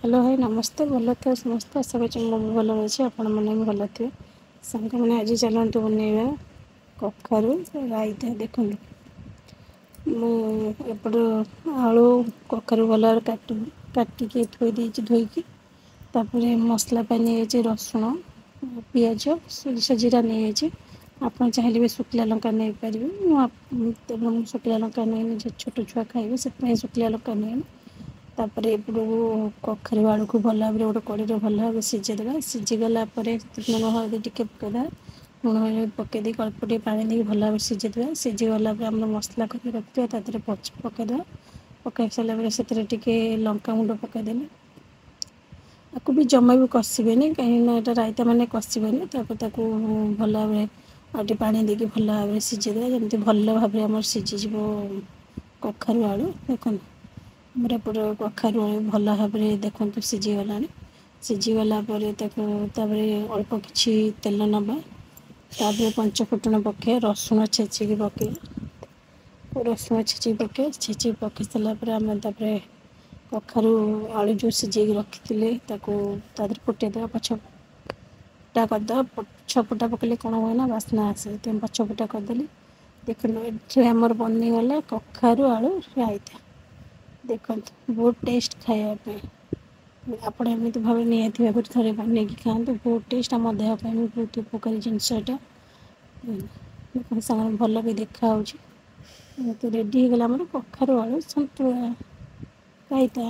Hello ଭାଇ, ନମସ୍ତେ। ଭଲ ଥିବେ ସମସ୍ତେ, ଆଶା କରୁଛି ମୁଁ ବି ଭଲରେ ଅଛି, ଆପଣମାନେ ବି ଭଲ ଥିବେ। ସାଙ୍ଗମାନେ, ଆଜି ଚାଲନ୍ତୁ ବନେଇବା କଖାରୁ ରାଇତା। ଦେଖନ୍ତୁ, ମୁଁ ଏପଟୁ ଆଳୁ କଖାରୁ ଭଲ ଭାବରେ କାଟିକି ଥୋଇ ଦେଇଛି ଧୋଇକି। ତାପରେ ମସଲା ପାଇଁ ନେଇଯାଇଛି ରସୁଣ, ପିଆଜ, ସୋରିଷ, ଜିରା ନେଇଯାଇଛି। ଆପଣ ଚାହିଁଲେ ବି ଶୁଖିଲା ଲଙ୍କା ନେଇପାରିବେ। ତେଣୁ ମୁଁ ଶୁଖିଲା ଲଙ୍କା ନେଇନି, ଯେ ଛୋଟ ଛୁଆ ଖାଇବେ ସେଥିପାଇଁ ଶୁଖିଲା ଲଙ୍କା ନେଇନି। ତାପରେ ଏପଟକୁ କଖାରୁ ଆଳୁକୁ ଭଲ ଭାବରେ ଗୋଟେ କଡ଼େଇରେ ଭଲ ଭାବରେ ସିଝେଇଦେବା। ସିଝିଗଲା ପରେ ଲୁଣ ହଳଦୀ ଟିକେ ପକାଇଦେବା। ଲୁଣ ହଳଦୀ ପକାଇ ଦେଇକି ଅଳ୍ପ ଟିକେ ପାଣି ଦେଇକି ଭଲ ଭାବରେ ସିଝେଇଦେବା। ସିଝିଗଲା ପରେ ଆମର ମସଲା କରିକି ରଖିଥିବା ତା ଦେହରେ ପକାଇଦେବା। ପକାଇ ସାରିଲା ପରେ ସେଥିରେ ଟିକେ ଲଙ୍କା ଗୁଣ୍ଡ ପକାଇଦେଲେ। ଆକୁ ବି ଜମା ବି କଷିବେନି, କାହିଁକିନା ଏଇଟା ରାଇତା ମାନେ କଷିବେନି। ତାପରେ ତାକୁ ଭଲ ଭାବରେ ଆଉ ଟିକେ ପାଣି ଦେଇକି ଭଲ ଭାବରେ ସିଝେଇଦେବା, ଯେମିତି ଭଲ ଭାବରେ ଆମର ସିଝିଯିବ କଖାରୁ ଆଳୁ। ଦେଖନ୍ତୁ, ଆମର ଏପଟେ କଖାରୁ ଆଳୁ ଭଲ ଭାବରେ ଦେଖନ୍ତୁ ସିଝିଗଲାଣି। ସିଝିଗଲା ପରେ ତାକୁ ତାପରେ ଅଳ୍ପ କିଛି ତେଲ ନେବା। ତାପରେ ପଞ୍ଚ ଫୁଟଣ ପକାଇବା, ରସୁଣ ଛେଚିକି ପକାଇବା, ରସୁଣ ଛେଚିକି ପକାଇବା। ଛେଚିକି ପକାଇ ସାରିଲା ପରେ ଆମେ ତାପରେ କଖାରୁ ଆଳୁ ଯେଉଁ ସିଝେଇକି ରଖିଥିଲେ ତାକୁ ତା ଦେହରେ ଫୁଟେଇଦେବା, ପଛ ଫୁଟା କରିଦେବା। ପଛ ଫୁଟା ପକେଇଲେ କ'ଣ ହୁଏ ନା, ବାସ୍ନା ଆସେ, ସେଥିପାଇଁ ପଛ ଫୁଟା କରିଦେଲି। ଦେଖନ୍ତୁ, ଏଠି ଆମର ବନିଗଲା କଖାରୁ ଆଳୁ ରାଇତା। ଦେଖନ୍ତୁ, ବହୁତ ଟେଷ୍ଟ ଖାଇବା ପାଇଁ। ଆପଣ ଏମିତି ଭାବେ ନିହାତି ଭାବରେ ଥରେ ବନେଇକି ଖାଆନ୍ତୁ, ବହୁତ ଟେଷ୍ଟ। ଆମ ଦେହ ପାଇଁ ବି ବହୁତ ଉପକାରୀ ଜିନିଷ ଏଇଟା। ଦେଖନ୍ତୁ ସାଙ୍ଗରେ ଭଲ ବି ଦେଖାହେଉଛି। ଏମିତି ରେଡ଼ି ହେଇଗଲା ଆମର କଖାରୁ ଆଳୁ ସନ୍ତୁଳା ରାଇତା।